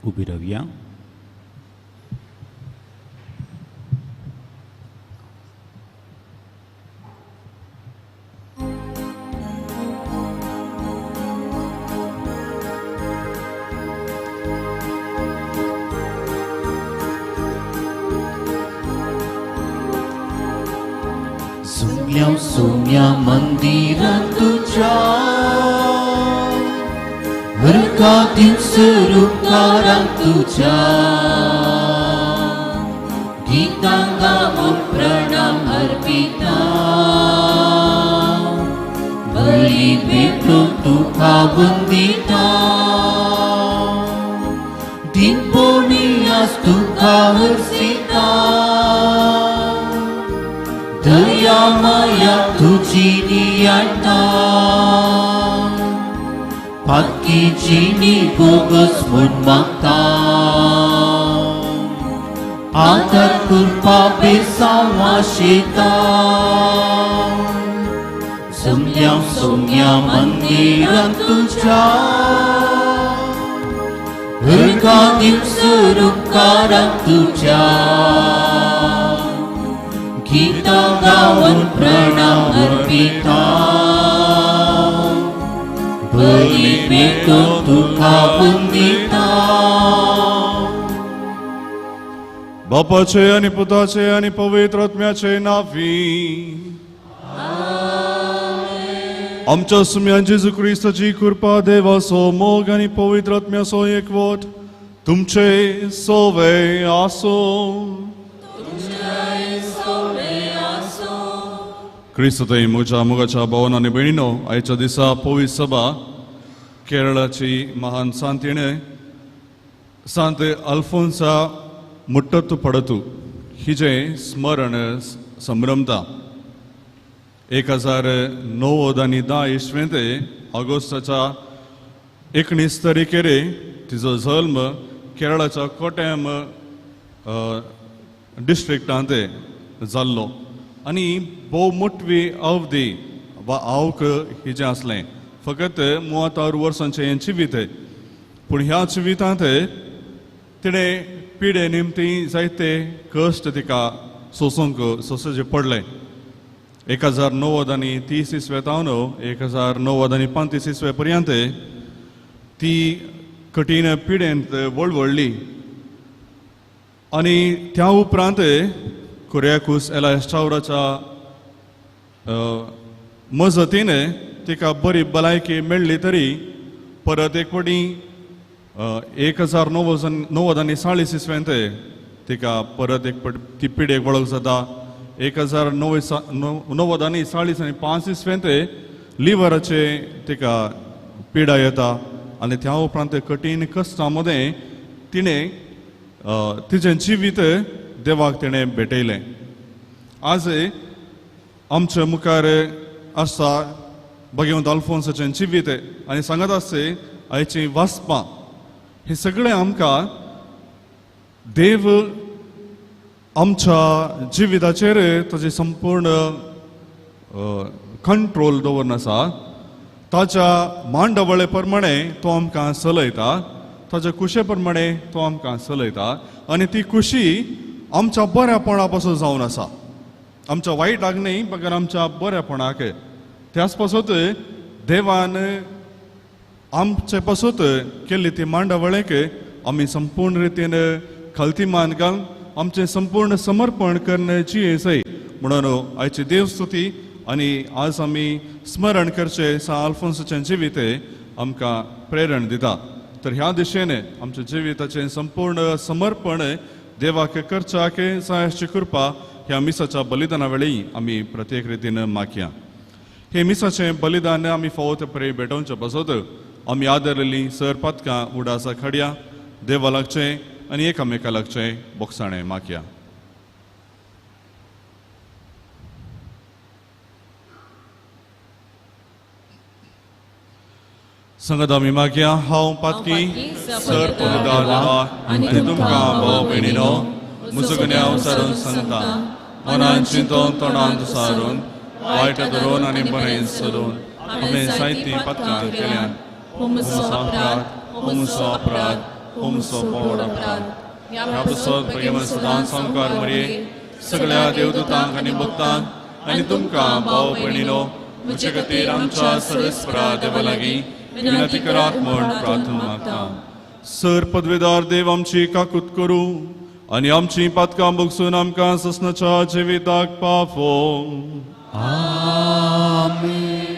उबी रावया. सुम्या सुम्या मंदिरात तुझ्या हरका दिवस रुपकारात तुझ्या गीतां गाऊन प्रणाम अर्पिता बली भेटो तुका वंदिता दिनपोणी आज तुका हर्षिता दया माया तुझी नियाळता पातकीची बोगस म्हूण मागता आदर कृपा बेसांव आशेता जमल्या सोम्या मंदिरात तुझ्या हरका दिवस रुपकारात तुझ्या गीतां गावन प्रणाम अर्पिता बली भेटो तुका वंदिता. बापाचे आनी पुताचे आनी पवित्र आत्म्याचे नांवी. आमच्या सुम्या जेजू क्रिस्ताची कृपा, देवाचो मोग आनी पवित्र आत्म्याचो एकवट तुमचे सोवे आसूं. क्रिस्तताई म्हज्या मोगाच्या भावन आनी भयणीनो, आयच्या दिसा पवित्र सभा केरळाची महान सांतिणे सांत अल्फोन्सा मुट्टत्तू पडतू हिजें स्मरण संभ्रमता. 1090 इसवेंत ऑगस्टाच्या 19 तारखेर तिजो जल्म केरळाच्या कोट्याम डिस्ट्रिक्टांत जाल्लो आनी भोव मोटवी अवधी वा आवक हिजें आसलें. फकत 36 वर्सांचें हें जिवीत, पूण ह्या जिवितांत तिणें पिडे निमती जायते कश्ट तिका सोसूंक सोंसचे पडले. 1090 इसवे तावन 1035 इसवे पर्यंत ती कठीण पिडेंत वळवळ्ळी आनी त्या उपरांत कुर्याकूस एलायस चावराच्या मजतीन तिका बरी भलायकी मेळ्ळी तरी परत एक फावटी 1090 इसवेंत तिका परत एक फावट ती पिडेक वळख जाता. 1090 आणि 45 इसवेंत लिवराचे तिका पिडा येता आनी त्या उपरांत कठीण कश्टां मदें तिणें तिजें जिवीत देवाक तिणें भेटयलें. आज आमच्या मुखार आसा भगवंत अल्फोन्साचें जिवीत आनी सांगत आसचे आयचीं वाचपां हें सगळें आमकां देव आमच्या जिविताचेर ताजें संपूर्ण कंट्रोल दवरून आसा. ताच्या मांडवळे प्रमाणे तो आमकां चलयता, ताच्या कुशे प्रमाणे तो आमकां चलयता आनी ती खुशी आमच्या बऱ्यापणा पासून जावन आसा, आमच्या वायटाक न्ही बगर आमच्या बऱ्यापणाक. त्याच पासत देवान आमचे पासत केल्ली ती मांडवळेक आमी संपूर्ण रितीन खालती मान घालून आमचें संपूर्ण समर्पण करणे जियेसय म्हणून आयची देवस्तुती आनी आज आमी स्मरण करचें सा अल्फोन्साचें जिवीत आमकां प्रेरण दिता. तर ह्या दिशेन आमच्या जिविताचें संपूर्ण समर्पण देवाक करच्याक सायाची कृपा ह्या मिसाच्या बलिदाना वेळी आमी प्रत्येक रितीन मागया. हे मिसाचें बलिदान आमी फावो ते परे भेटोवचे पासत आमी आदरलेली सर पातकां उडासा खडया देवा लागचें आनी एकामेका लागचें बोगसाणें मागया. संगत आमी मागया. हांव पातकी सर पवित्र आनी तुमकां भाव भयणीनो म्हजो गुन्यांव सारून सांगता, मनान चिंतून तोंडान सारून वायट धरून आनी बरें सोदून हांवें जायतीं पातकां केल्यान. हो म्हजो अपराध, हो म्हजो अपराध, होमसो पवाडा उपरांत ह्या पासत भगवान सदांच सामकार मरये सगळ्या देवदूतांक आनी भक्तांक आनी तुमकां भाव भयणीनो म्हजे खातीर आमच्या सर्वेस्परा देवा लागीं विनंती करात म्हूण प्रार्थना मागता. सर पदवेदार देव आमची काकूत करूं आनी आमची पातकां भोगसून आमकां ससनाच्या जिविताक पावो. आमेन.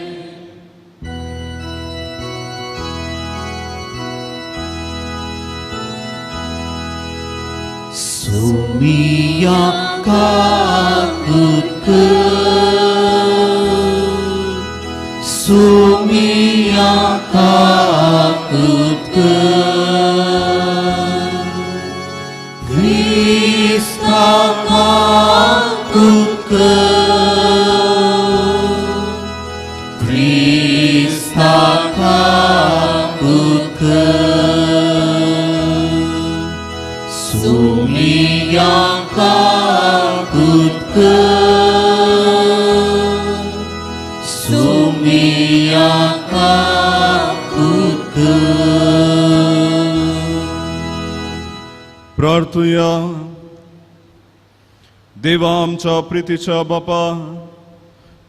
सुमिया काकूत कर, सुमिया काकूत कर, क्रिस्ता काकूत कर, क्रिस्ता काकूत कर, सुमिया काकूत कर, सुमिया काकूत कर. प्रार्थुया. देवा आमच्या प्रितीच्या बापा,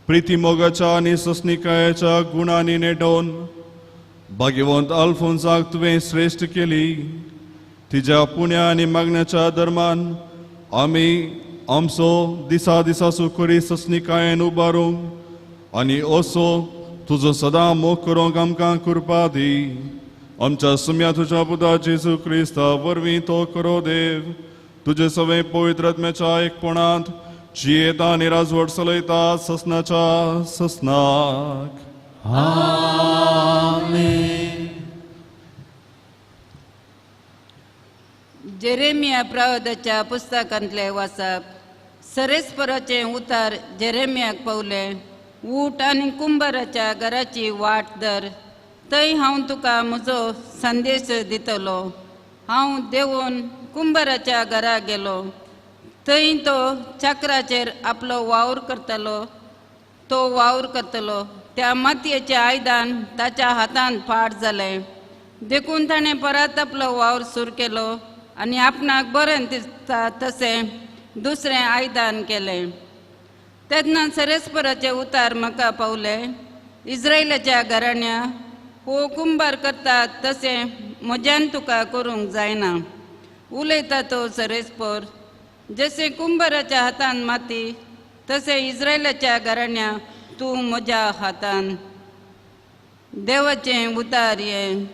प्रिती मोगाच्या आनी सस्निकायेच्या गुणांनी नेटोवन भाग्यवंत अल्फोन्साक तुवें श्रेश्ठ केली. तिज्या पुण्या आनी मागण्याच्या धर्मान आमी आमचो दिसा दिसा सुखरी सस्निकायेन उबारूंक आनी असो तुजो सदां मोग करूंक आमकां कृपा दी. आमच्या सुम्या तुज्या पुता जेजू क्रिस्ता वरवीं तो करो देव, तुजे सगळे पवित्र आत्म्याच्या एकपणांत जियेता आनी राजवट चलयता ससनाच्या ससनाक. आमेन. जेरेमिया प्रवादाच्या पुस्तकांतले वाचप. सरेस्पराचें उतार जेरेमियाक पावलें. ऊट आनी कुंबाराच्या घराची वाट धर, थंय हांव तुका म्हजो संदेश दितलो. हांव देंवून कुंबाराच्या घरा गेलो, थंय तो चक्राचेर आपलो वावर करतालो. तो वावर करतलो त्या मातयेचें आयदन ताच्या हातान फाट जालें. देखून ताणें परत आपलो वावर सुरू केलो आनी आपणाक बरें दिसता तशें दुसरें आयदन केलें. तेन्ना सरेस्पराचे उतार म्हाका पावले. इस्रायलाच्या घराण्या हो कुंबार करता तशें म्हज्यान तुका करूंक जायना, उलयता तो सरेस्पर. जशें कुंबाराच्या हातान माती तशें इस्रायलाच्या घराण्या तूं म्हज्या हातान. देवाचें उतार हें.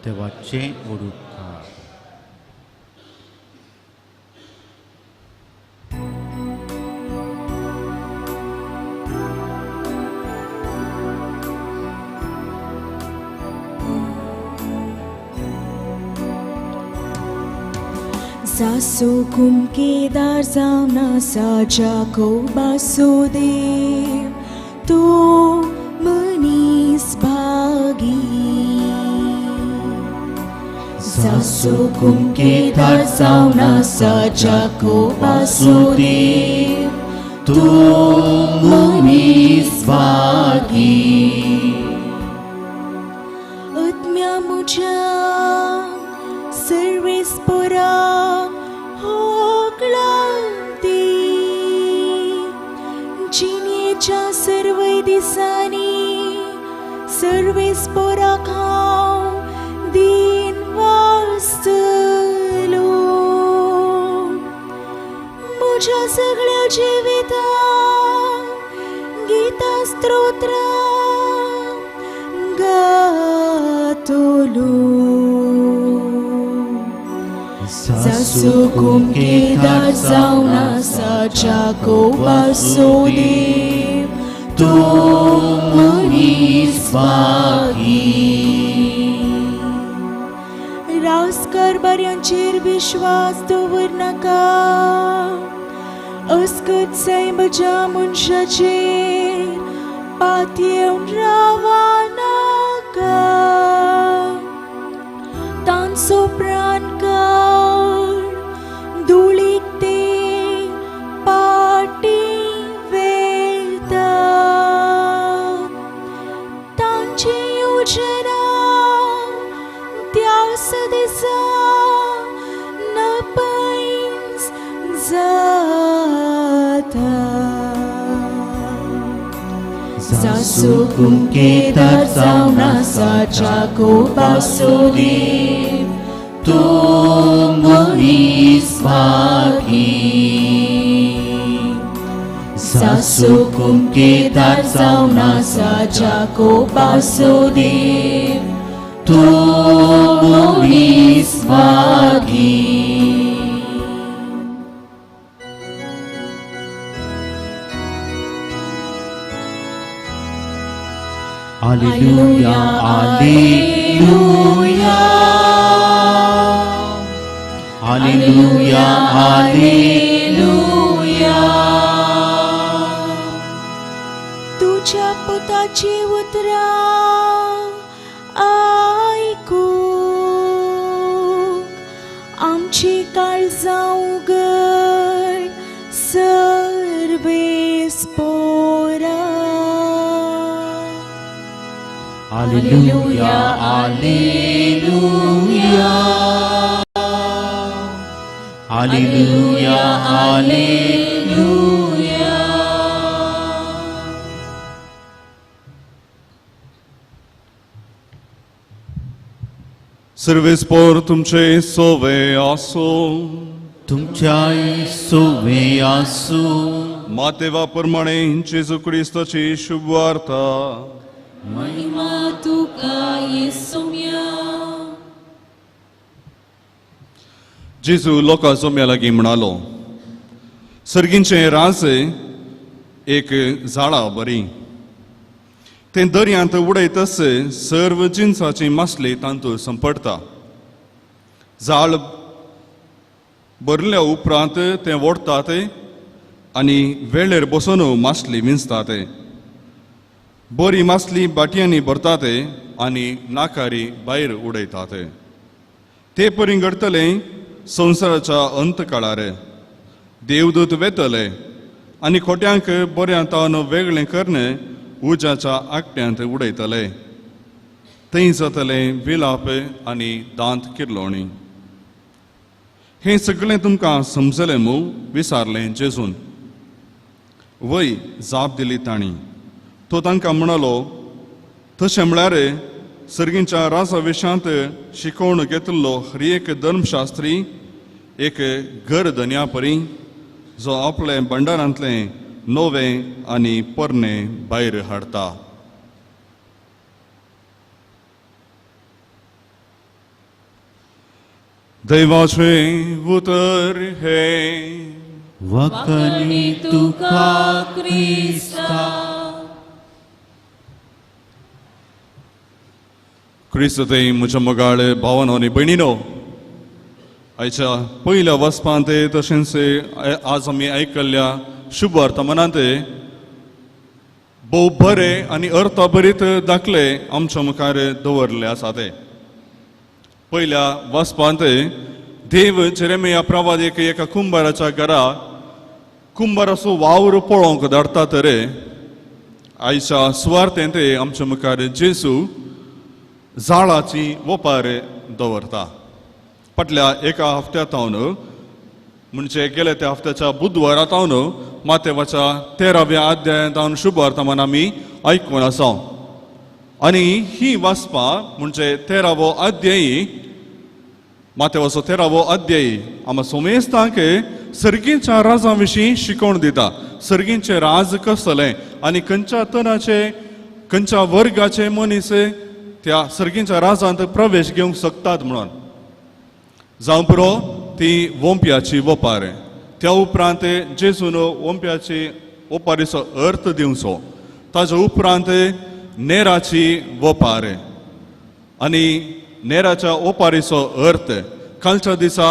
देवाचें उडूप. सासो कुमकेदार जावन आसा जाकोबासो देव, तो मनीस भागी. सासो कुमकेदार जावन आसा जाकोबासो देव, तो मनीस भागी. आत्म्या म्हज्या सर्वेस्पराक होगळांती, जिणेच्या सर्वय दिसांनी सर्वेस्पराक हांव दीन वाचतलो. म्हज्या सगळ्या जिवितांत गीता स्तोत्रां गातलो. सासो कुमकेदार जावन आसा जाकोबासो देव, तो मनीस भागी. रास कारभाऱ्यांचेर विश्वास दवर नाका, अस्कत सैमाच्या मनशाचेर पातयेवन रावा नाका. तांचो प्राण काड धुळीक ते पाटी वेतात, तांची योजना त्या दिसा जासू कुंकेदार जावन आसा जाकोबाचो देव तूं मनीस भागी सासू कुंकेदार जावन आसा जाकोबाचो देव तूं मनीस भागी. Alleluia, Alleluia, Alleluia, Alleluia. तुझ्या पुताची उतरां आयकूंक आमची काळजां उगड सर्वेस पोरा. Alleluia, Alleluia, Alleluia, Alleluia. सर्वेस्पोर तुमचे सोवे आसो. तुमच्याय सोवे आसूं. मातेवा प्रमाणे जेजू क्रिस्ताची शुभवार्ता. महिमा तुका येसुम्या. जेजू लोकां जम्या लागीं म्हणालो, सर्गींचें राज एक झाडा बरी, तें दर्यांत उडयतच सर्व जिनसाची मासली तांतूर संपडटा. जाळ भरल्या उपरांत तें ओडटात आनी वेळेर बसून मासली विंचतात. बरी मासली बाटयांनी भरतात आनी नाकारी भायर उडयतात. ते परी घडटलें संवसाराच्या अंत काळार. देवदूत वेतले आनी खोट्यांक बऱ्या तावन वेगळें करून उज्याच्या आकट्यांत उडयतले. थंय जातलें विलाप आनी दांत किर्लोणी. हें सगळें तुमकां समजलें मू? विचारलें जेजून. वय, जाप दिली तांणी. तो तांकां म्हणालो, तशें म्हळ्यार सर्गींच्या राजा विशांत शिकोवन घेतिल्लो हर एक धर्मशास्त्री एक घर धन्या परी, जो आपलें भंडारांतलें नवें आनी पोरणें भायर हाडटा. दैवाचें उतर हें. वखणी तुका क्रिस्ता. क्रिस्त थंय म्हज्या मोगाळ भावानो आनी भयणीनो, आयच्या पयल्या वचपांत तशेंच आज आमी आयकल्ल्या शुभ वर्तमानांत भोव बरे आनी अर्थभरीत दाखले आमच्या मुखार दवरले आसा. ते पयल्या वचपांत देव जेरेमिया प्रवादीक एका कुंबाराच्या घरा कुंबाराचो वावर पळोवंक धाडटा, तर आयच्या सुवार्थेंत आमच्या मुखार जेजू जाळाची वपार दवरता. फाटल्या एका हफ्त्या तावन म्हणजे गेल्या त्या हफ्त्याच्या बुधवारा तावन मातेवाच्या 13व्या अध्यायांत तावन शुभ वर्तमान आमी आयकून आसा. आनी ही वाचपा म्हणजे 13वो अध्यायी, मातेवाचो 13वो अध्यायी आमकां सोमेस्तांक सर्गीच्या राजा विशीं शिकोवण दिता. सर्गींचें राज कसलें आनी खंयच्या तराचे खंयच्या वर्गाचे मनीस त्या सर्गींच्या राजांत प्रवेश घेवंक शकतात म्हणून. जावं पुरो ती वोंप्याची वपार. त्या उपरांत जेजून वोंप्याची वपारीचो अर्थ दिवचो. ताच्या उपरांत नेराची वपार आनी नेराच्या ओपारीचो अर्थ. कालच्या दिसा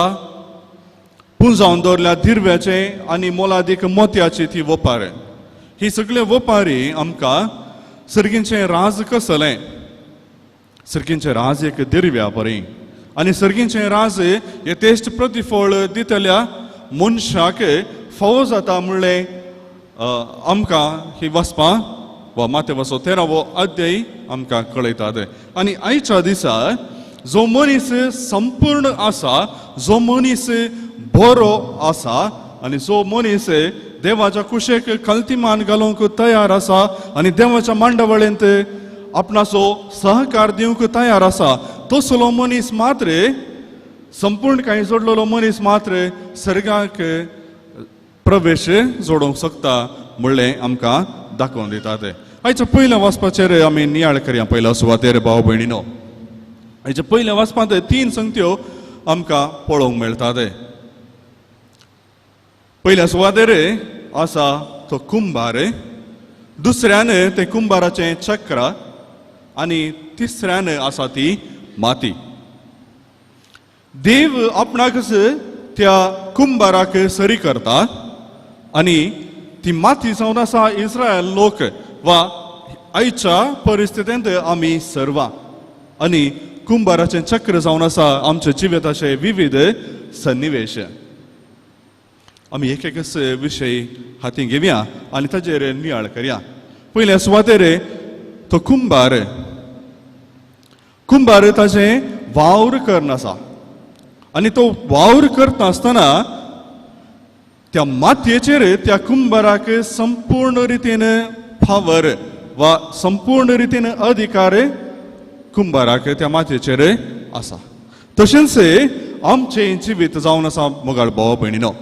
पुंजावन दवरल्या दिरव्याचे आनी मोलादीक मोतयाची ती वपार. ही सगळे वपारी आमकां सर्गींचें राज कसलें, सर्गींचें राज एक दिरव्या बरी आनी सर्गींचें राज यथेश्ट प्रतिफळ दितल्या मनशाक फावो जाता म्हणलें आमकां ही वचपां वा मातेवाचो 13वो अध्याय आमकां कळयतात. आनी आयच्या दिसा जो मनीस संपूर्ण आसा, जो मनीस बरो आसा आनी जो मनीस देवाच्या कुशेक कल्तिमान घालूंक तयार आसा आनी देवाच्या मांडावळींत आपणाचो सहकार दिवंक तयार आसा तसलो मनीस मात्र, संपूर्ण कांय जोडलेलो मनीस मात्र सर्गाक प्रवेश जोडूंक शकता म्हणलें आमकां दाखोवन दिता. ते आयच्या पयल्या वाचपाचेर आमी नियाळ करया. पयल्या सुवातेर भाव भयणीनो, आयच्या पयल्या वाचपांत तीन संगत्यो आमकां पळोवंक मेळटा. ते पयल्या सुवातेर आसा तो कुंभार, दुसऱ्यान ते कुंभाराचें चक्र आनी तिसऱ्यान आसा ती माती. देव आपणाकच त्या कुंभाराक सरी करता आनी ती माती जावन आसा इस्रायल लोक वा आयच्या परिस्थितींत आमी सर्वां, आनी कुंभाराचें चक्र जावन आसा आमच्या जिविताचे विविध सन्निवेश. आमी एक एकच विशय हाती घेवया आनी ताचेर नियाळ करया. पयल्या सुवातेर तो कुंभार, कुंभार ताचें वावर करून आसा आनी तो वावर करता आसतना त्या मातयेचेर त्या कुंभाराक संपूर्ण रितीन पावर वा संपूर्ण रितीन अधिकार कुंभाराक त्या मातयेचेर आसा. तशेंच आमचें जिवीत जावन आसा मोगाळ भाव भयणीनो,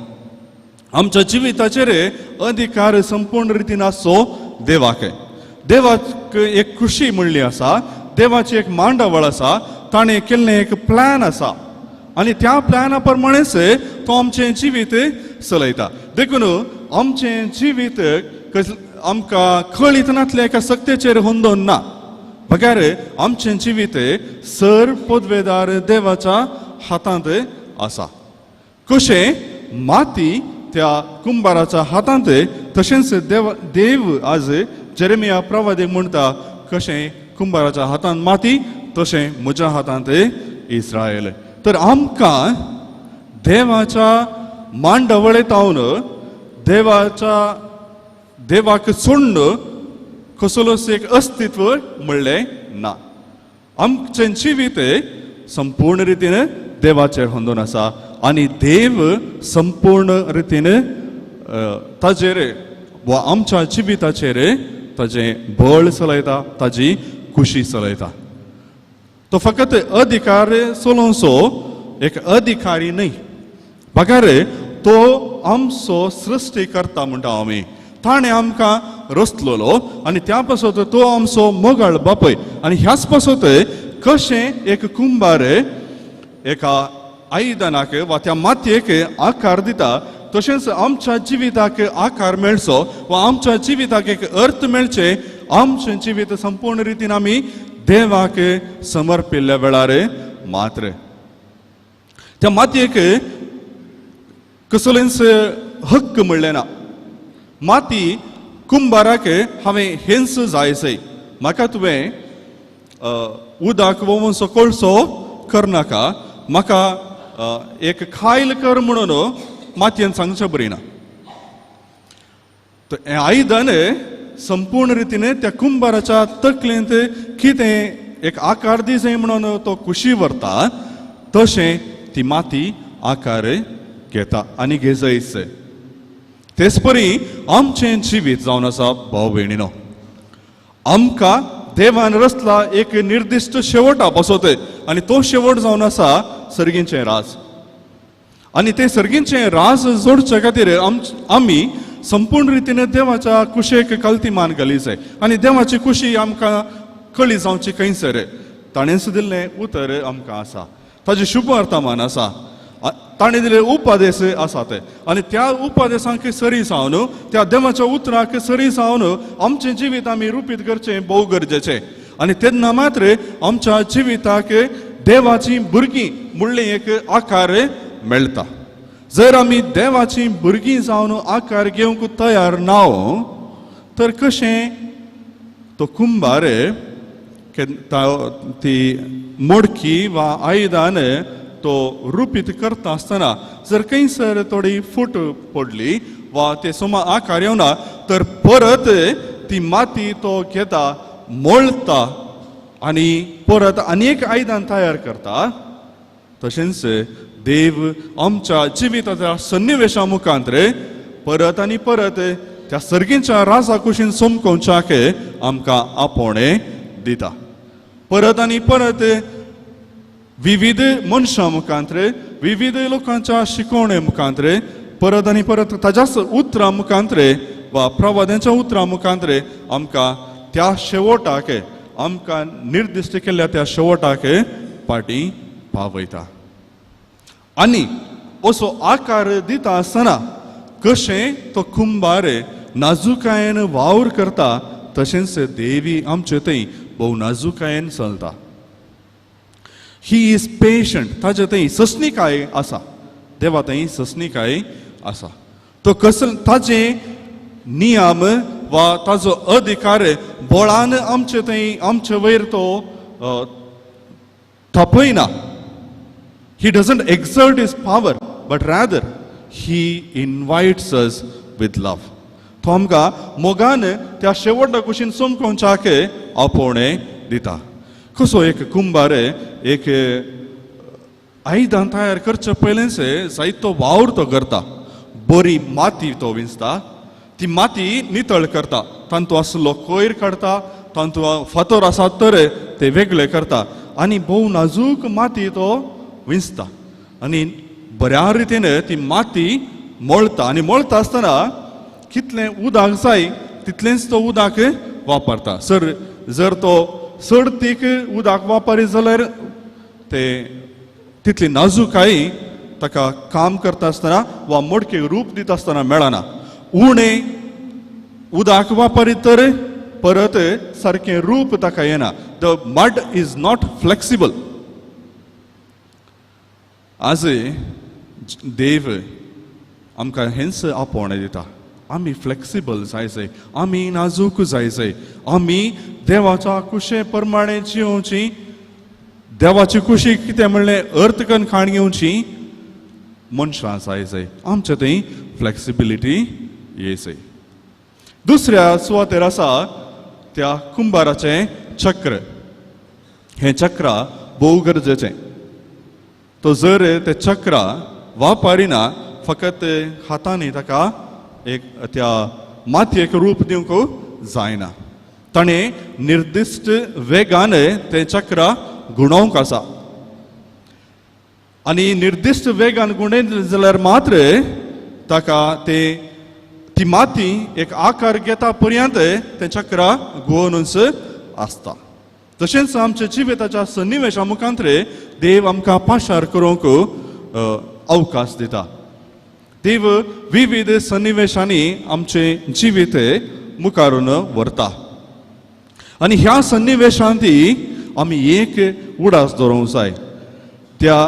आमच्या जिविताचेर अधिकार संपूर्ण रितीन आसचो देवाक. देवाक एक खुशी म्हणली आसा, देवाची एक मांडावळ आसा, ताणें केल्लें एक प्लॅन आसा आनी त्या प्लॅना प्रमाणेच तो आमचें जिवीत चलयता. देखून आमचें जिवीत आमकां कळीत नातलें एका सक्तेचेर हुंदोन ना, बगैर आमचें जिवीत सर पदवेदार देवाच्या हातांत आसा. कशें माती त्या कुंभाराच्या हातांत, तशेंच देव आज जेरेमिया प्रवादीक म्हणटा कशें कुंभाराच्या हातांत माती तशें म्हज्या हातांत इस्रायल. तर आमकां देवाच्या मांडवळेंत हांव देवाच्या देवाक सोडून कसलोच एक अस्तित्व म्हणलें ना. आमचें जिवीत संपूर्ण रितीन देवाचेर होंदून आसा आनी देव संपूर्ण रितीन ताजेर वा आमच्या जिविताचेर ताजें बळ चलयता, ताजी खुशी चलयता. तो फकत अधिकार चलोवचो एक अधिकारी न्हय, बगर तो आमचो सृश्टी करता म्हणटा आमी. ताणें आमकां रचलोलो आनी त्या पासत तो आमचो मोगाळ बापय आनी ह्याच पासत कशें एक कुंभार एका आयदनाक वा त्या मातयेक आकार दिता, तशेंच आमच्या जिविताक आकार मेळचो वा आमच्या जिविताक एक अर्थ मेळचें, आमचें जिवीत संपूर्ण रितीन आमी देवाक समर्पिल्ल्या वेळार मात्र त्या मातयेक कसलेंच हक्क म्हणलें ना. माती कुंभाराक हांवें हेंच जाय सय, म्हाका तुवें उदक व्होंवचो कोळसो करनाका, म्हाका एक खायल कर म्हणून मातयेन सांगचें बरी ना. तर हें आयदन संपूर्ण रितीन त्या कुंभाराच्या तकलेंत कितें एक आकार दी जाय म्हणून तो खुशी व्हरता, तशें ती माती आकार घेता आनी घेजयच. तेच परी आमचें जिवीत जावन आसा भाव भयणीनो, आमकां देवान रचला एक निर्दिश्ट शेवटा पासत आनी तो शेवट जावन आसा सर्गींचें राज. आनी तें सर्गींचें राज जोडचे खातीर आमी संपूर्ण रितीन देवाच्या कुशेक कल्तिमान घाली जाय आनी देवाची खुशी आमकां कळी जावची खंयसर ताणेंच दिल्लें उतर आमकां आसा, ताजें शुभ वर्तमान आसा, ताणें दिल्ले उपदेश आसा ते आनी त्या उपदेशांक सरी जावन त्या देवाच्या उतराक सरी जावन आमचें जिवीत आमी रुपीत करचें भोव गरजेचें. आनी तेन्ना मात्र आमच्या जिविताक देवाची भुरगीं म्हणलें एक आकार मेळटा. जर आमी देवाची भुरगीं जावन आकार घेवंक तयार ना तर कशें तो कुंभार ती मोडकी वा आयदन तो रुपीत करता आसतना जर खंयसर थोडी फूट पडली वा ते सुमार आकार येवना तर परत ती माती तो घेता, मोळता आनी परत आनी एक आयदन तयार करता. तशेंच देव आमच्या जिविताच्या सन्निवेशा मुखांत परत आनी परत त्या सर्गींच्या राजा कुशीन समकोवच्याक आमकां आपोवणें दिता. परत आनी परत विविध मनशां मुखांत्र, विविध लोकांच्या शिकवणे मुखांत्र, परत आनी परत ताज्याच उतरां मुखांत्र वा प्रवाद्यांच्या उतरां मुखांत्र आमकां त्या शेवटाक, आमकां निर्दिश्ट केल्ल्या त्या शेवटाक पाटी पावयता. आनी असो आकार दिता आसतना कशें तो कुंभार नाजुकायेन वावर करता तशेंच देवी आमचे थंय भोव नाजुकायेन चलता. He is patient, ताजे थंय ससणिकाय आसा, देवा थंय ससणिकाय आसा. तो कसल ताजे नियम वा ताजो अधिकार बळान आमचे थंय आमचे वयर तो थपयना. He doesn't exert his power, but rather he invites us with love. तो आमकां मोगान त्या शेवटा कुशीन समकोवच्याक आपोवणें दिता. कसो एक कुंभार एक आयदन तयार करचे पयलेंच जायतो वावर तो करता. बरी माती तो विंचता, ती माती नितळ करता, तांतू आसलो कोयर काडटा, तांतू फातर आसात तर ते वेगळे करता आनी भोव नाजूक माती तो विंचता आनी बऱ्या रितीन ती माती मळता. आनी मळता आसतना कितलें उदक जाय तितलेंच तो उदक वापरता. सर जर तो चड तीक उदक वापरीत जाल्यार ते तितली नाजूकाय ताका काम करता आसतना वा मोडके रूप दिता आसतना मेळना. उणें उदक वापरीत तर परत सारकें रूप ताका येना. The mud is not flexible. आज देव आमकां हेंच आपोवणें दिता, आमी फ्लेक्सिबल जाय जाय, आमी नाजूक जाय जाय, आमी देवाच्या कुशे प्रमाणे जियोवची. देवाची कुशी कितें म्हणलें अर्थ करून खाण घेवची मनशां जाय जाय, आमचे थंय फ्लेक्सिबिलिटी ये जाय. दुसऱ्या सुवातेर आसा त्या कुंभाराचें चक्र. हें चक्र भोव गरजेचें. तो जर ते चक्र वापरिना फकत हातांनी ताका एक त्या मातयेक रूप दिवंक जायना. ताणें निर्दिश्ट वेगान तें चक्र गुणोवंक आसा आनी निर्दिश्ट वेगान गुणयलें जाल्यार मात्र ताका ते ती माती एक आकार घेता पर्यंत तें चक्र गुवोनूच आसता. तशेंच आमच्या जिविताच्या सन्निवेशा मुखांतरे देव आमकां पाशार करूंक अवकाश दिता. देव विविध सन्निवेशांनी आमचें जिवीत मुखारून व्हरता आनी ह्या सन्निवेशांती आमी एक उडास दवरूंक जाय. त्या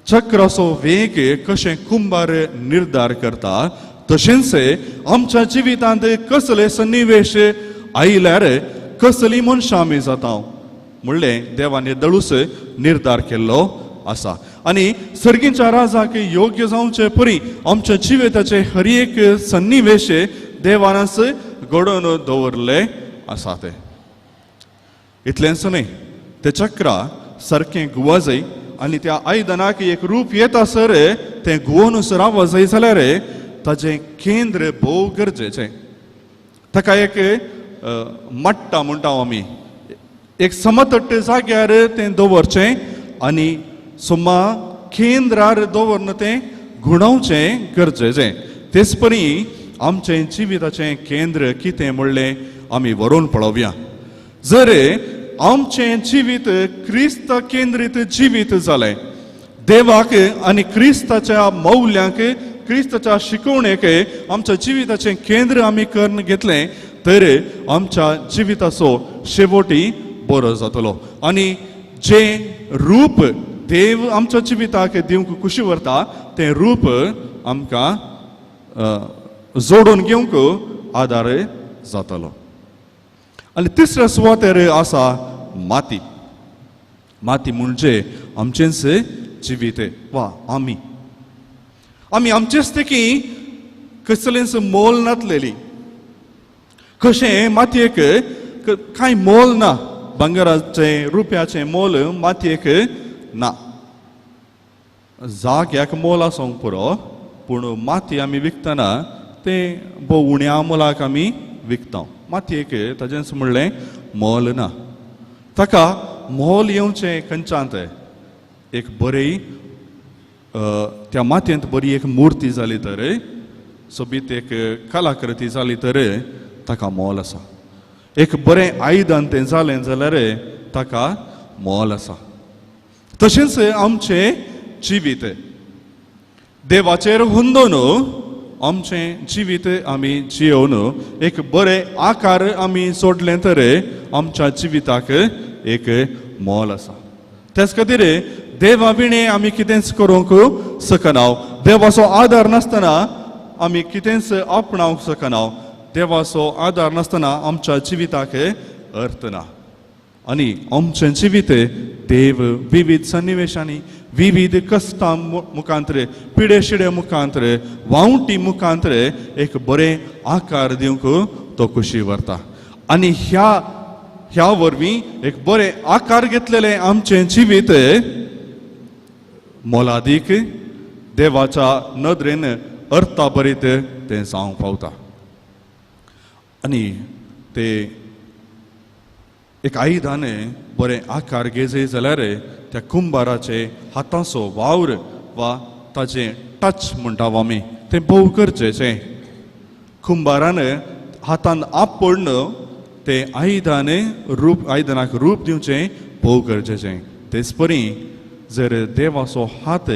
चक्राचो वेग कशें कुंभार निर्धार करता तशेंच आमच्या जिवितांत कसले सन्निवेश आयल्यार कसली मनशां आमी जाता म्हणलें देवान दळूस निर्धार केल्लो आसा. आनी सर्गीच्या राजाक योग्य जावचे परी आमच्या जिविताचे हर एक सन्निवेश देवानच घडोवन दवरले आसा. ते इतलेंच न्हय, ते चक्रा सारकें गुवा जाय आनी त्या आयदनाक एक रूप येता सर तें गुवोनूच राव जाय जाल्यार ताजें केंद्र भोव गरजेचें. ताका एक मट्टा म्हणटा आमी, एक समतट्ट जाग्यार तें दवरचें आनी सुमा केंद्रार दवरन तें गुणोवचें गरजेचें. तेच परी आमचें जिविताचें केंद्र कितें म्हणलें आमी व्हरून पळोवया. जर आमचें जिवीत क्रिस्त केंद्रीत जिवीत जालें, देवाक आनी क्रिस्ताच्या मौल्यांक, क्रिस्ताच्या शिकवणेक आमच्या जिविताचें केंद्र आमी करून घेतलें तर आमच्या जिविताचो शेवटी बरो जातलो आनी जें रूप देव आमच्या जिविताक दिवंक खुशी व्हरता तें रूप आमकां जोडून घेवंक आदार जातलो. आनी तिसऱ्या सुवातेर आसा माती. माती म्हणजे आमचेंच जिवीत वा आमी आमी आमचेच तेकी कसलेंच मोल नातलेली. कशें मातयेक कांय मोल ना, भांगराचें रुपयाचें मोल मातयेक ना. जाग्याक मोल आसूंक पुरो, पूण माती आमी विकतना तें भोव उण्या मोलाक आमी विकता. मातयेक ताजेंच म्हणलें मोल ना. ताका मोल येवचें खंयच्यांत एक बरी त्या मातयेंत बरी एक मुर्ती जाली तर, सोबीत एक कलाकृती जाली तर ताका मोल आसा. एक बरें आयदन तें जालें जाल्यार ताका मोल आसा. तशेंच आमचें जिवीत देवाचेर हुंदोन आमचें जिवीत आमी जियोवन एक बरें आकार आमी सोडलें तर आमच्या जिविताक एक मोल आसा. त्याच खातीर देवा विणें आमी कितेंच करूंक शकना. देवाचो आदार नासतना आमी कितेंच आपणावंक शकना. देवाचो आदार नासतना आमच्या जिविताक अर्थ ना. आनी आमचें जिवीत देव विविध सन्निवेशांनी विविध कश्टां मुखांतरे पिडे शिडे मुखांतरे वावटी मुखांतरे एक बरें आकार दिवंक तो खुशी व्हरता. आनी ह्या ह्या वरवीं एक बरें आकार घेतलेलें आमचें जिवीत मोलादीक देवाच्या नदरेन अर्था बरीत तें जावंक पावता. आनी ते एक आयदन बरें आकार घेयत जाल्यार त्या कुंभाराचे हाताचो वावर वा ताजें टच म्हणटा आमी तें भोव गरजेचें. कुंभारान हातान आपडन तें आयदन रूप आयदनाक रूप दिवचें भोव गरजेचें. तेच परी जर देवाचो हात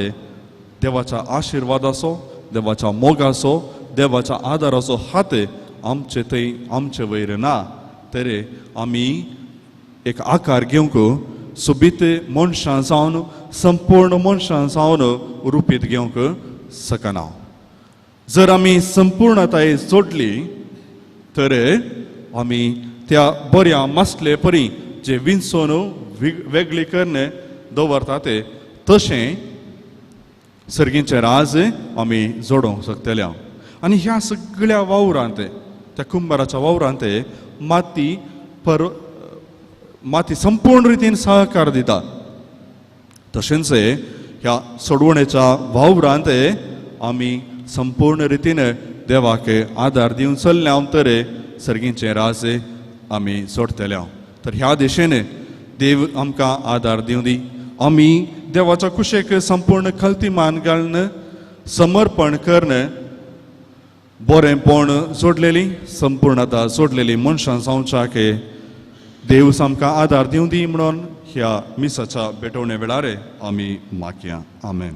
देवाच्या आशिर्वादाचो देवाच्या मोगाचो देवाच्या आदाराचो हात आमचे थंय आमचे वयर ना तर आमी एक आकार घेवंक सोबीत मनशां जावन संपूर्ण मनशां जावन रुपीत घेवंक शकना. जर आमी संपूर्णताय जोडली तर आमी त्या बऱ्या मासले परी जे विंचोन वेगळी करून दवरता ते तशें सर्गींचें राज आमी जोडोवंक शकतले. आनी ह्या सगळ्या वावरांत त्या कुंभाराच्या वावरांत माती पर माती संपूर्ण रितीन सहकार दिता. तशेंच ह्या सोडवणेच्या वावरांत आमी संपूर्ण रितीन देवाक आदार दिवन चल्ल्या तर सर्गींचें राज आमी सोडतले. तर ह्या दिशेन देव आमकां आदार दिवं दी. आमी देवाच्या कुशेक संपूर्ण खलती मान घालून समर्पण करून बरेंपण जोडलेली संपूर्णता जोडलेली मनशां जावच्याक देव आमकां आदार दिवं दी म्हणून ह्या मिसाच्या भेटवणे वेळार आमी मागया. आमेन.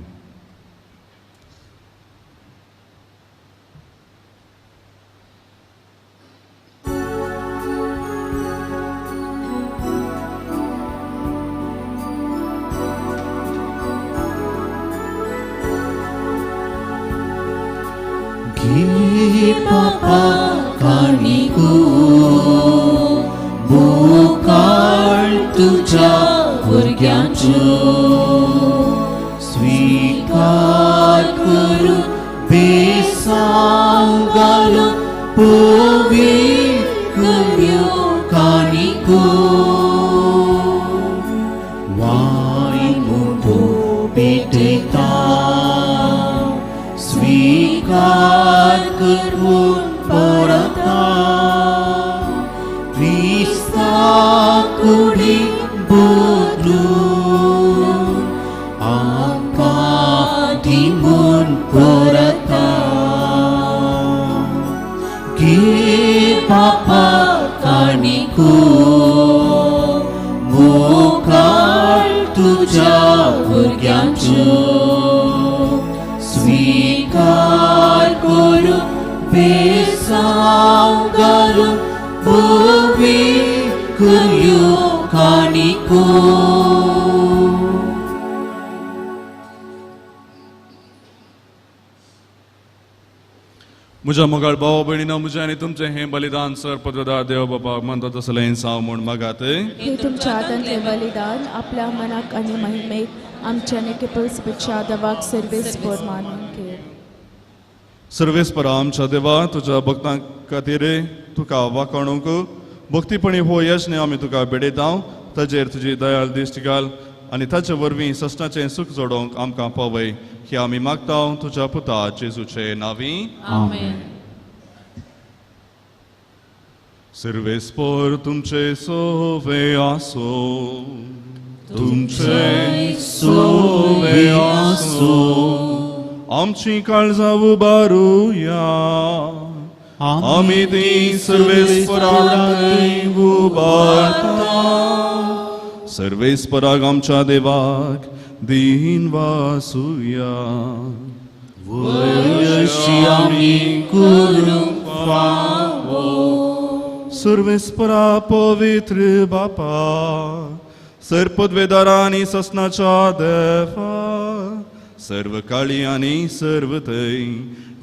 घे पापा काणिको मोकाळ तुझ्या भुरग्यांच्यो स्वीकार करून बेसांव घालून पवित्र कर्यो काणिको वाय मोठो पेटयता स्वीकार करून परता क्रिस्ता कुडी बदलून आमकां दी म्हूण परता. घे बापा काणिको मोकाळ तुझ्या भुरग्यांच्यो स्वीकार करून बेसांव घालून पवित्र कर्यो काणिको. म्हज्या मोगाळ भाव भयणीनो, म्हजें आनी तुमचें हें बलिदान सर पद्रदार देव बापाक मानता तसलें साव म्हूण मागात. हे तुमच्या हातांतलें बलिदान आपल्या मनाक आनी महिमेक आमच्या नेकेपल्सपेक्षा देवाक सर्वेस्पर मानून घे. सर्वेस्पर आमच्या देवा, तुज्या भक्तां खातीर तुका वाखाणूंक भक्तीपणी हो यज्ञ आमी तुका भेटयता. ताजेर तुजी दयाळ दिश्ट घाल आनी ताचे वरवीं सश्टाचें सूख जोडोवंक आमकां पावय की आमी मागता तुज्या पुता जेजूचे नांवी. आमेन. सर्वेस्पर तुमचे सोवे आसो. तुमचे सोवे आसो. आमची काळजां उबारुया. आमी ती सर्वेस्पराक उबारता. सर्वेस्पराक आमच्या देवाक दीन वासुया. वयशी आमी करूंक फावो. सर्वेस्परा पवित्र बापा, सर्पद्वेदारा आनी ससनाच्या देवा, सर्व काळी आनी सर्व थंय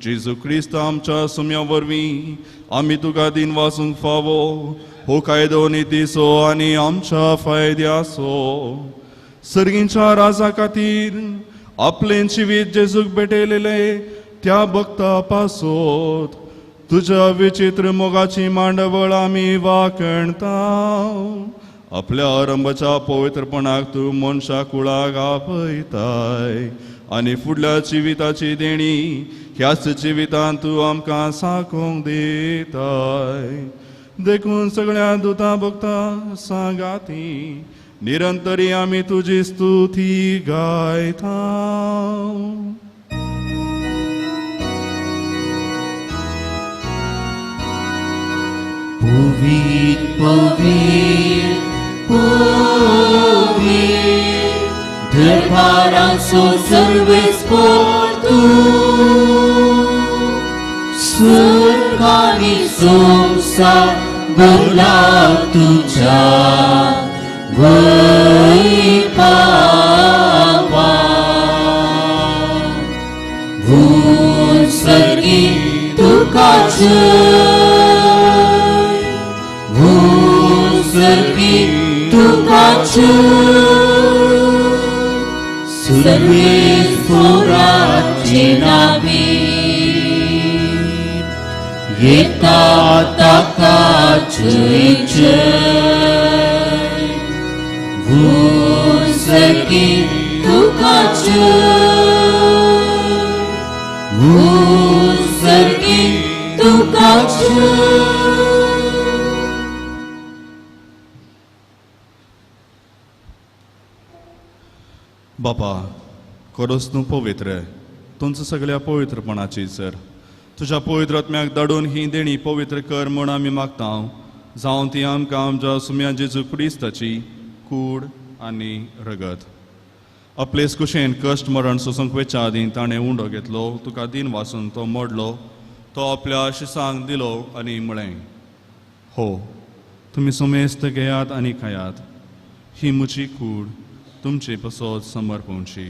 जेजू क्रिस्त आमच्या सुम्या वरवीं आमी तुका दीन वासूंक फावो हो कायदो नितीचो आनी आमच्या फायद्याचो. सर्गींच्या राजा खातीर आपलें जिवीत जेजूक भेटयलेलें त्या भक्ता पासोत तुज्या विचित्र मोगाची मांडवळ आमी वाखणता. आपल्या आरंभाच्या पवित्रपणाक तूं मनशा कुळाक आपयताय आनी फुडल्या जिविताची देणी ह्याच जिवितांत तूं आमकां साकोंक दिताय. देखून सगळ्या दुतां भक्तां सांगाती निरंतरी आमी तुजी स्तुती गायता. पवित्र पवित्र पवित्र दरबाराचो सर्वेस्पर तूं, स्वर्ग आनी संवसार भरला तुज्या वैभवान. भूस्वर्गी तुका जय, भूस्वर्गी तुका जय, सर्वेस्पराचे नांवी येता ताका जय जय. भूस्वर्गी तुका जय, भूस्वर्गी तुका जय. बापा, खरोच तूं पवित्र, तुमच्या सगळ्या पवित्रपणाची सर. तुज्या पवित्र आत्म्याक धाडून ही देणी पवित्र कर म्हूण आमी मागता, जावं ती आमकां आमच्या सुम्या जेजू क्रिस्ताची कूड आनी रगत. आपलेच कुशेन कश्ट मरण सोसूंक वेच्या आदीं ताणें उंडो घेतलो, तुका दीन वासून तो मोडलो, तो आपल्या शिसांक दिलो आनी म्हळें, हो तुमी सुमेस्त घेयात आनी खायात, ही म्हजी कूड तुमचे पसत समर्पणची.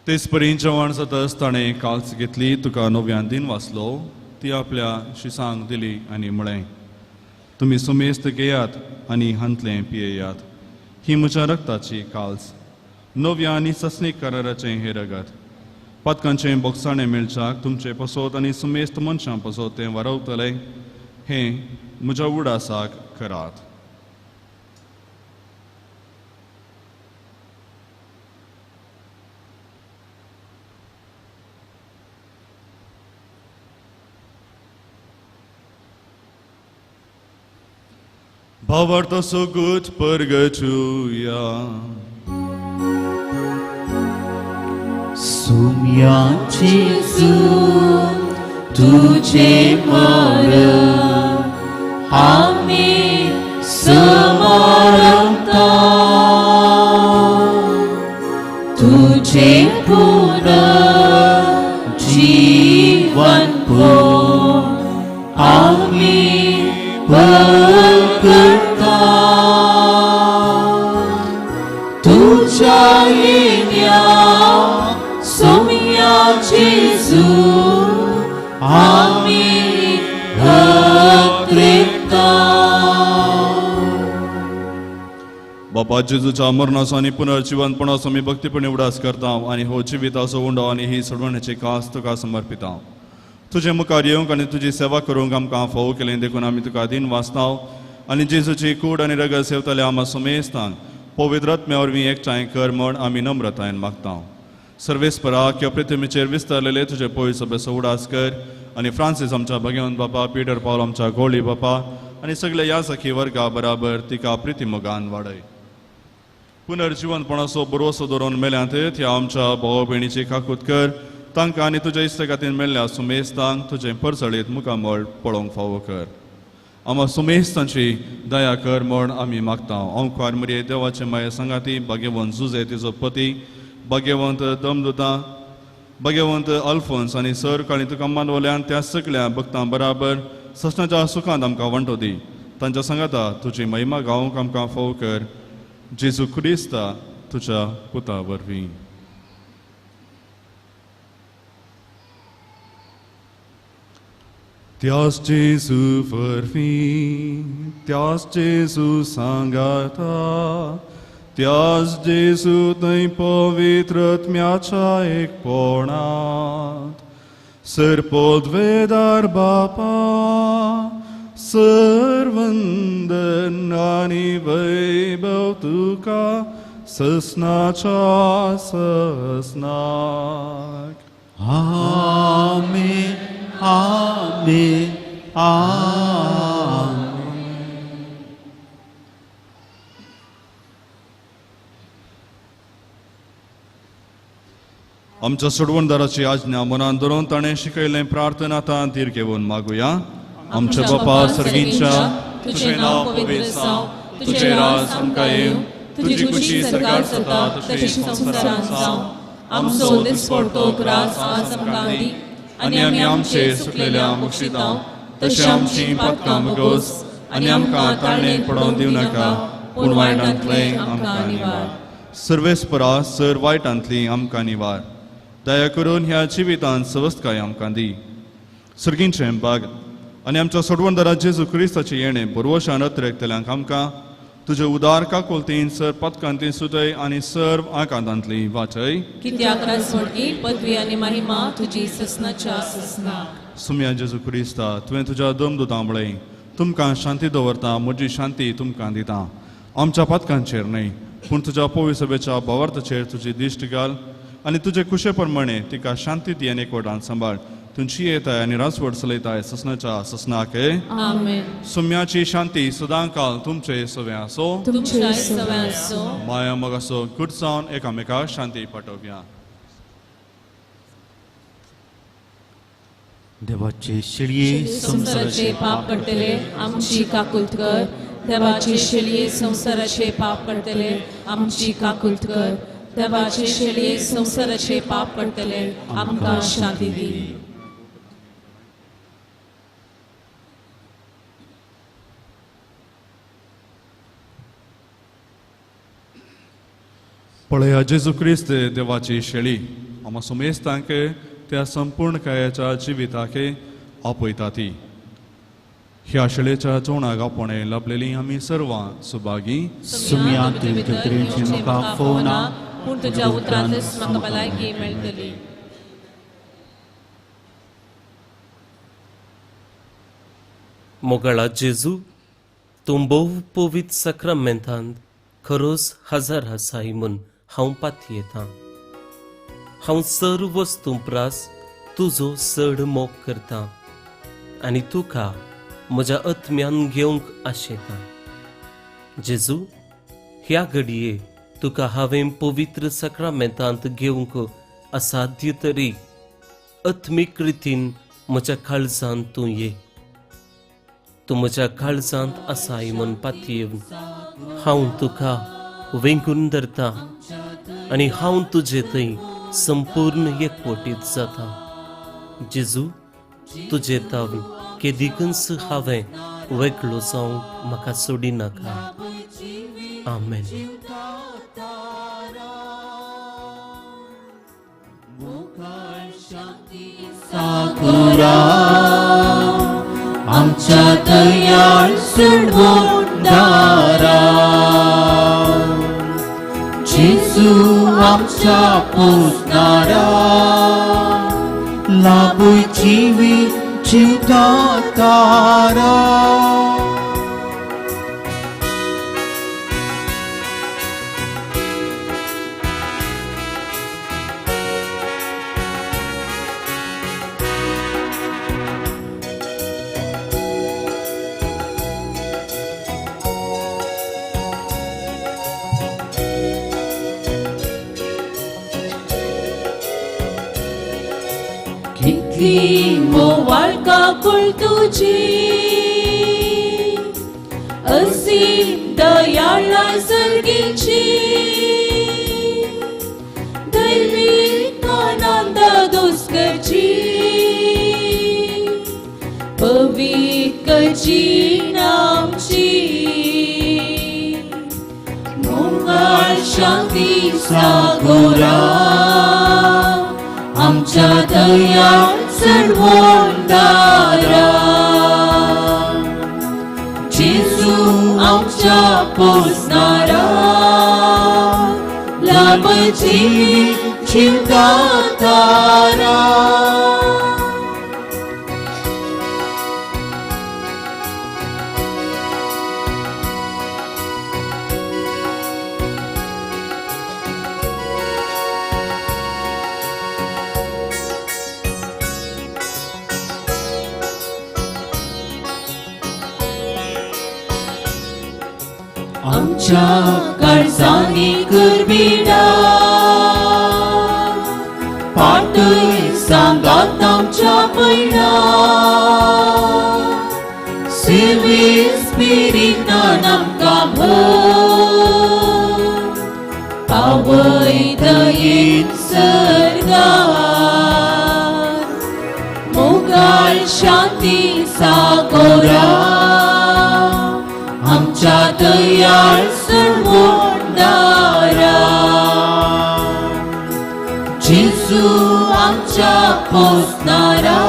तेच परी जेवण जातच ताणें काल्स घेतली, तुका नव्यान दीन वाचलो, ती आपल्या शिसांक दिली आनी म्हळें, तुमी सुमेस्त घेयात आनी हांतलें पियेयात, ही म्हज्या रक्ताची काल्स, नव्या आनी ससनीक कराराचें हें रगत. पातकांचें बोगसाणें मेळच्याक तुमचें पसत आनी सुमेस्त मनशां पसत तें वारवतलें, हें म्हज्या उडासाक करात. भावार्थ सुगूत परगचुया. सुम्या जेजू तुझे मरण आमी समरता, तुझे पुनर्जीवन पण आमी पकडता, तुझ्या येण्या सुम्या जेजू आमी हकरेता. बापा जेजूच्या मरणाचो आनी पुनर्जिवनपणाचो आमी भक्तीपणी उडास करता आनी हो जिविताचो उंडो आनी ही सोडवण्याची कास तुका समर्पिता. तुजे मुखार येवंक आनी तुजी सेवा करूंक आमकां फावो केलें देखून आमी तुका दीन वाचताव आनी जेजूची कूड आनी रगत सेवतले आमा सुमेस्तांक पवित्र आत्म्या वरवीं एकठांय कर म्हण आमी नम्रतायेन मागता. सर्वेस्परा ह्या पृथ्वीचेर विस्तारलेले तुजे पयस सभेचो उडास कर आनी फ्रांसीस आमच्या भगवंत बापा, पिटर पावल आमच्या गोळी बापा आनी सगळे ह्या सखी वर्गा बराबर तिका प्रितीमोगान वाडय. पुनर्जिवनपणाचो बरोसो दवरून मेल्यांत ह्या आमच्या भाव भयणीची काकूत कर, तांकां आनी तुज्या इश्ट खातीर मेल्ल्या सुमेस्तांक तुजें परसळीत मुखामळ पळोवंक फावो कर. आमा सुमेस्तांची दया कर म्हण आमी मागता. ओंकार मरये देवाचे माये सांगाती भाग्यवंत जुजे तिजो पती, भाग्यवंत दमदुता, भाग्यवंत अल्फोन्स आनी सर काळी तुका मानवल्यान त्या सगळ्या भक्तां बराबर ससनाच्या सुखांत आमकां वांटो दी. तांच्या सांगाता तुजी महिमा गावंक आमकां फावो कर, जेजू क्रिस्ता तुज्या पुता वरवीं. त्यास जेजू वरवीं, त्यास जेजू सांगाता, त्यास जेजू थंय पवित्र आत्म्याच्या एकपणांत सर पदवेदार बापा सर्वंदन आनी वैभव तुका ससनाच्या ससनाक. आमेन आमेन आमेन. आमच्या सोडवणदाराची आज्ञा मनान धरून ताणें शिकयलें प्रार्थना आतां धीर घेवन मागुया. आमच्या बापा सर्गींच्या, तुजें नांव पवित्र जावं, तुजें राज आमकां येवं, तुजी खुशी सरकार जाता तशी संवसारांत जावं. आमचो दिसपडतो ग्रास आज आमकां दी आनी आमी आमचे सुकलेल्या मुक्षितां तशें आमची पातकां मुगोस आनी आमकां ताळणेक पडोवन दिवं नाका, पूण वायटांतलें आमकां निवार. सर्वेस्परा सर वायटांतली आमकां निवार. दया करून ह्या जिवितांत सवस्तकाय आमकां दी. सर्गींचें बाग आनी आमच्या सोडवणदारा जेजू क्रिस्ताचें येणें बरवशान अत्रेकतल्यांक आमकां तुजे उदार काकुलतीन सर पदकांती सुटय आनी सर्व आकांतांतली वाचय. कित्याक राजवटकी पदवी आनी महिमा तुजी ससनाच्या ससनाक. सुम्या जेजू क्रिस्ता, तुवें तुज्या दमदुतां म्हळें, तुमकां शांती दवरता, म्हजी शांती तुमकां दिता. आमच्या पातकांचेर न्हय पूण तुज्या पवित्र सभेच्या भावार्थाचेर तुजी दिश्ट घाल आनी तुजे कुशे प्रमाणे तिका शांती दी आनी एकवटान सांबाळ. तुमची येताय आनी राजवट चलयताय ससनाच्या ससनाक. आमेन. सुम्याची शांती सदांकाल तुमचे सवे आसो, तुमच्या सवे आसो. माया मोगासो गुडसावन एकामेकाक शांती पाठोवया. देवाचे शिळये संवसाराचे पाप करतले आमची काकुळट कर. देवाचे शिळये संवसाराचे पाप करतले आमची काकुळट कर. देवाचे शिळये संवसाराचे पाप करतले आमकां शांती दी. पळया जेजू क्रिस्त देवाची शेळी आमा सुमेस्तांक त्या संपूर्ण कायाच्या जिविताक आपयता ती. ह्या शेळेच्या जेवणाक आपोवणें लाभलेली आमी सर्वां सुभागी. सुम्या तुमचे म्हाका फोना, पूण तुज्या उतरांतच म्हाका भलायकी मेळटली. मोगाळा जेजू, तूं भोव पवित्र साक्रामेंतांत खरोच हजार आसाय म्हूण हांव पातयेतां. हांव सर्व वस्तूं प्रास तुजो चड मोग करतां आनी तुका म्हज्या आत्म्यान घेवंक आशेतां. जेजू, ह्या घडये तुका हांवें पवित्र साक्रामेंतांत घेवंक असाध्य तरी आत्मीक रितीन म्हज्या काळजांत तूं ये. तूं म्हज्या काळजांत आसाय म्हूण पातयेवन हांव तुका वेंगून धरता आनी हांव तुजे थंय संपूर्ण एकवटीत जाता. जेजू, तुजे तावन केदिकूच हांवें वेगळो जावंक म्हाका सोडिनाका. आमेन. साकुरा आमच्या दयाळ सोडवणदारा, जेजू आमच्या पोसणारा, लाभूय जिवीत जिवता तारा. कितली मोवाळ काकूळ तुजी असीम दयाळा सर्गीची दैवीक आनंद दोस्करची पवित्र जीण आमची मोगाळ शांती सागोरा आमच्या दयाळ सर्वोंदारा जेजू आमच्या पोसणारा लाभ जिवीत जिवता तारा. आमच्या काळजांनी करबिडा पाटय सांगात आमच्या पयणा सेवे स्पिरितान आमकां भर पावय दयेन सर्गार मोगाळ शांती सागोरा आमच्या दयाळ सर्वोंदारा जेजू आमच्या पोसणारा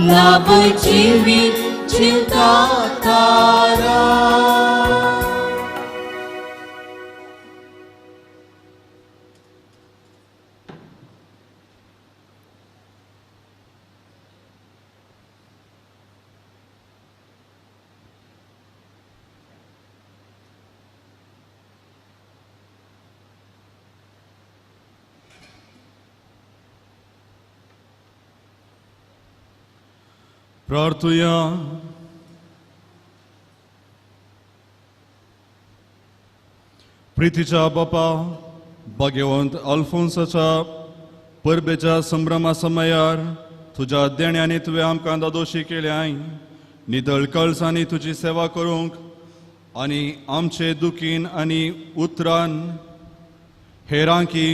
लाभ जिवीत जिवता तारा. प्रार्थुया. प्रितीच्या बापा भाग्यवंत अल्फोन्साच्या परबेच्या संभ्रमा समयार तुज्या देण्यांनी तुवें आमकां दादोशी केल्याय नितळ कळसांनी तुजी सेवा करूंक आनी आमचे दुखीन आनी उतरान हेरांकी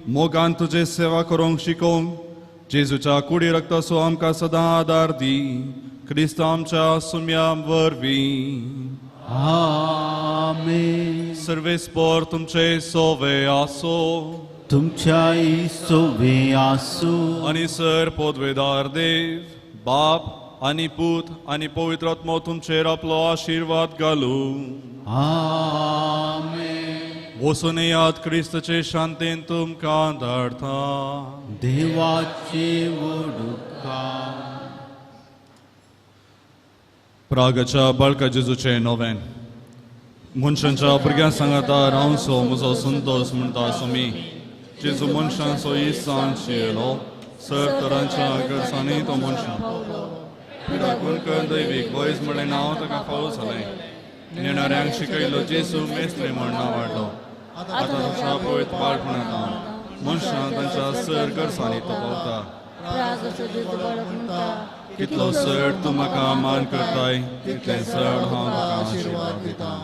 मोगान तुजे सेवा करूंक शिकोवंक जेजूच्या कुडी रक्ताचो आमकां सदां आदार दी क्रिस्त आमच्या सुम्या वरवीं. आमेन. सर्वेस्पर तुमचे सोवे आसो तुमच्याय सोवे आसो. आनी सर पदवेदार देव बाप आनी पूत आनी पवित्र आत्मो तुमचेर आपलो आशिर्वाद घालूं. आमेन. वचून याद क्रिस्तचे शांतीन तुमकां धाडता. देवाचे वडुका. प्रागच्या बाळका जेजूचे नोवेन. मनशांच्या भुरग्यां सांगाता रावचो म्हजो संतोश म्हणटा स्वामी. जेजू मनशांचो इसान शियलो सर तरांच्या गरजांनी तो मनशां पिडाकून कर दैवीक वयज म्हणलें नांव ताका फावो जालें. नेणाऱ्यांक शिकयलो जेजू मेस्त्री म्हण नांव वाडलो. आतां ताच्या पवित्र बाळपणांत मनशां तांच्या सर गरजांनी तो पावता. कितलो चड तूं म्हाका मान करताय तितलें चड हांव तुका आशिर्वाद दितां.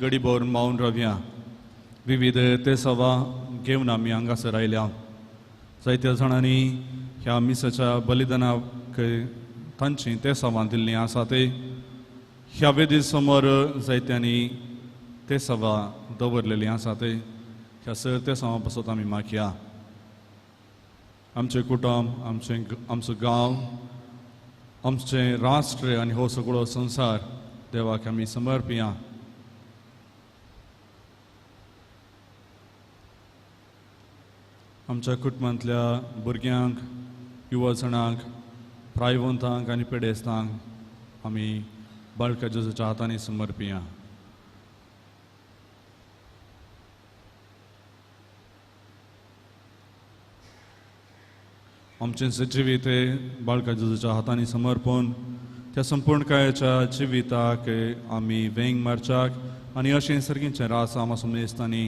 गडीभर मावन रावया. विविध ते सवा घेवन आमी हांगासर आयल्या. जायत्या जाणांनी ह्या मिसाच्या बलिदानाक तांची ते सवां दिल्लीं आसा ते ह्या वेदी समोर जायत्यांनी ते सवा दवरलेली आसा ते ह्या सर ते सवा पासत आमी मागया. आमचें कुटुंब आमचो गांव आमचें राष्ट्र आनी हो सगळो संवसार देवाक आमी समर्पिया. आमच्या कुटुंबांतल्या भुरग्यांक युवजणांक, प्रायवंतांक आनी पिडेस्तांक आमी बाळका जेजूच्या हातांनी समर्पिया. आमचें जिवीत बाळका जेजूच्या हातांनी समर्पण त्या संपूर्ण कायाच्या जिविताक आमी वेंग मारच्याक आनी अशें सर्गींचें रास आमा समजतांनी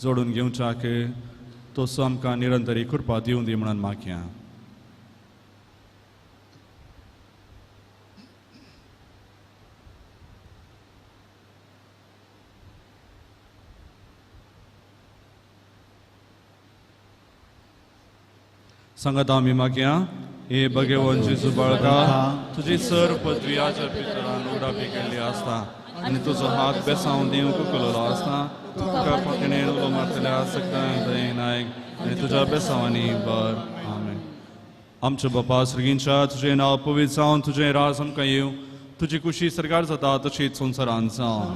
जोडून घेवच्याक तसो आमकां निरंतरी कृपा दिवं दी म्हणून मागया. सांगात आमी मागया. हे भगवान जेजू बाळका, तुजी सर पदवी आच्या पितरान उडापी केल्ली आसता आनी तुजो हात बेसांव दिवंक उखललो आसता. तुका पातणेन उलो मारतल्या सगळ्यांक दयेन आयक आनी तुज्या बेसांवांनी बर. आमेन. आमच्या बापा सर्गींच्या, तुजें नांव पवित्र जावन तुजें राज आमकां येवं, तुजी कुशी सरकार जाता तशीच संवसारांत जावं.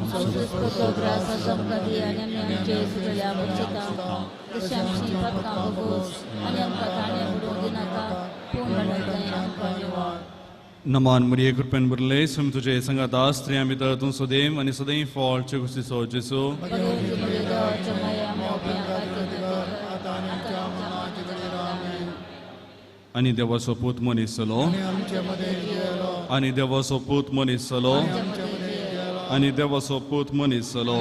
नमान मरिये, कृपेन भरले, सम तुजे संगाता, स्त्रियां भितर तूं सदैव आनी सदैव फळ कुशीचो जेजू. आनी देवाचो पूत मनीस जालो, आनी देवाचो पूत मनीस जालो, आनी देवाचो पूत मनीस जालो.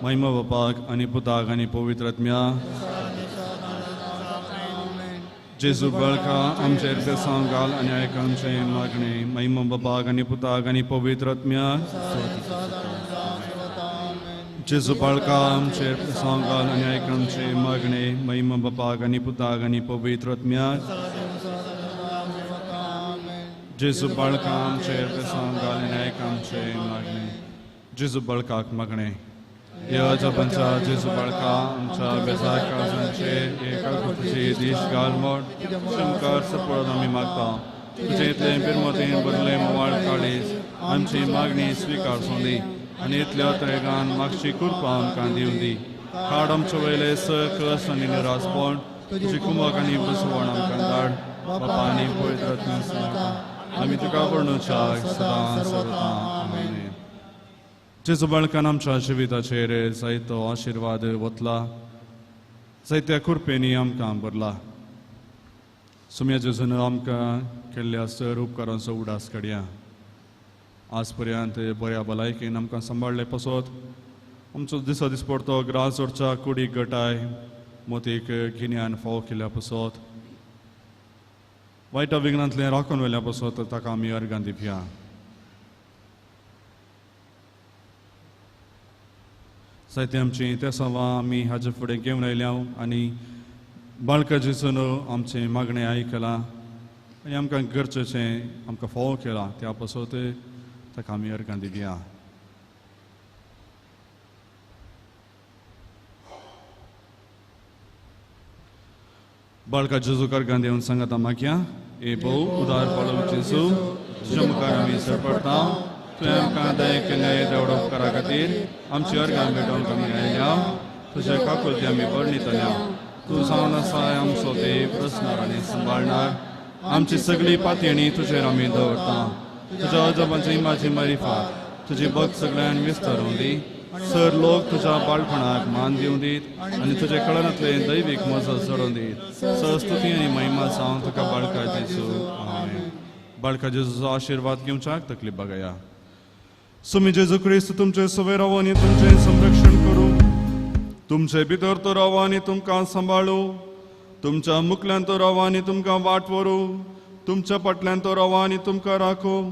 महिमा बापाक आनी पुताक आनी पवित्र आत्म्या. जेजू बाळका, आमचेर बेसांव घाल आनी आयक आमचें मागणें. महिमा बापाक आनी पुताक आनी पवित्र आत्म्या. जेजू बाळका, आमचेर बेसांव घाल आनी आयक आमचें मागणें. महिमा बापाक आनी पुताक आनी पवित्र आत्म्या. जेजू बाळका, आमचेर बेसांव घाल आनी आयक आमचें मागणें. जेजू बाळकाक मागणें. ह्या जपांच्या जेजू बाळका, आमच्या बेजार काळजांचेर एका तुजी दीश घाल म्हण तुमकां सपळत आमी मागता. तुजें इतलें बिरमतीन भरलें मोवाळ काळीज आमची मागणी स्विकार दी आनी इतल्या त्रेगान मागची कृपा आमकां दिवं दी. काड आमचे वयले सकस आनी निरासपण, तुजी कुमक आनी बसवण आमकां धाड. बापा आनी पवित्र आत्म्या आमी तुका वर्णुच्याक सदां सर्वदां. आमेन. जेजू बाळकान आमच्या जिविताचेर जायतो आशिर्वाद वतला, जायत्या कृपेनी आमकां भरला. सुम्या जेजून आमकां केल्ल्या सर उपकारांचो उडास काडया. आज पर्यंत बऱ्या भलायकेन आमकां सांबाळ्ळे पासत आमचो दिसा दिसपडतो ग्रास जोडच्या कुडीक गटाय मोतीक गिन्यान फावो केल्या पासत वायटा विघ्नांतलें राखून व्हेल्या पासत ताका आमी अर्गां दिवया. जायते आमचीं तेसांवां आमी हाजे फुडें घेवन आयल्या आनी बाळका जेजून आमचें मागणें आयकलां आनी आमकां गरजेचें आमकां फावो केलां त्या पासत ताका आमी अर्गां दिवया. बाळका जेजूक अर्गां दिवन सांगाता मागया. ए भोव उदार पाळो जेजू, तुज्या मुखार आमी सरपडटा. तुवें आमकां दया केल्ल्या देवडो उपकारा खातीर आमची अर्गां भेटोवंक आमी आयल्या. तुज्या काकुळटी आमी वर्णितल्या. तूं जावन आसाय आमचो देव, प्रस्नार आनी सांबाळणार. आमची सगळी पातयेणी तुजेर आमी दवरता. तुज्या अजबांची माझी मारिफात तुजी भक्त सगळ्यान विस्तारून दी. सर लोक तुज्या बाळपणाक मान दिवं दीत आनी तुज्या कळनांतलें दैवीक मजत चडोवन दीत. स्तुती आनी महिमा जावन तुका बाळका जेजू. आमेन. बाळका जेजूचो आशिर्वाद घेवच्याक तकली बघाया. सुमी जेजू क्रिस्त तुमचे सवे रावो आनी तुमचें संरक्षण करूं. तुमचे भितर तो रावो आनी तुमकां सांबाळू. तुमच्या मुखल्यान तो रावो आनी तुमकां वाट व्हरूं. तुमच्या फाटल्यान तो रावो आनी तुमकां राखूं.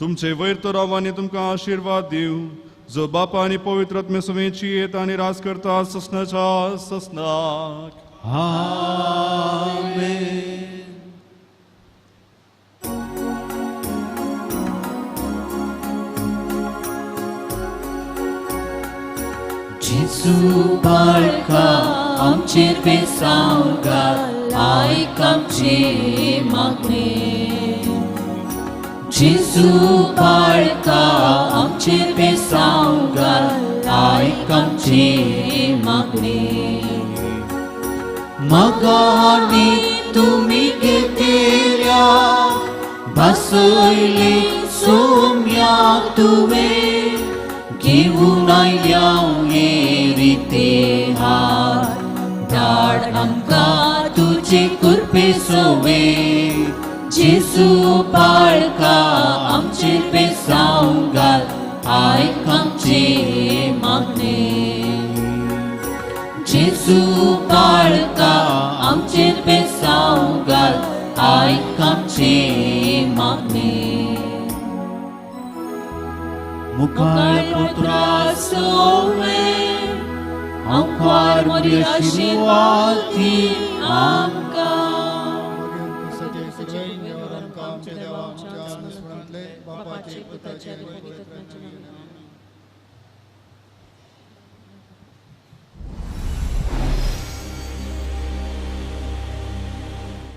तुमचे वयर तो रावो आनी तुमकां आशिर्वाद दिवं. जो बापा आनी पवित्र आत्म्या सवेची येत आनी राज करता ससनाच्या ससनाक. आमेन. जेजू बाळका, आमचेर बेसांव घाल, आयक आमचें मागणें. जेजू बाळका, आमचेर बेसांव घाल, आयक आमचें मागणें. मगानी तुमी घेतल्या भासयले सोम्याक तुवें घेवन आयल्या हे रिते हात धाड आमकां तुजे कृपे सोवे जेजू बाळका आमचेर बेसांव घाल आयक आमचे मागणे जेजू बाळका आमचेर बेसांव घाल आयक आमचे मागणे मुखार पुत्रा सोवे आंकवार मोरी आशिर्वादी आमकां आमच्या देवा आमच्या अनुस्मरणांतले बापाचे पुताचे आनी पवित्र आत्म्याचे नांवान.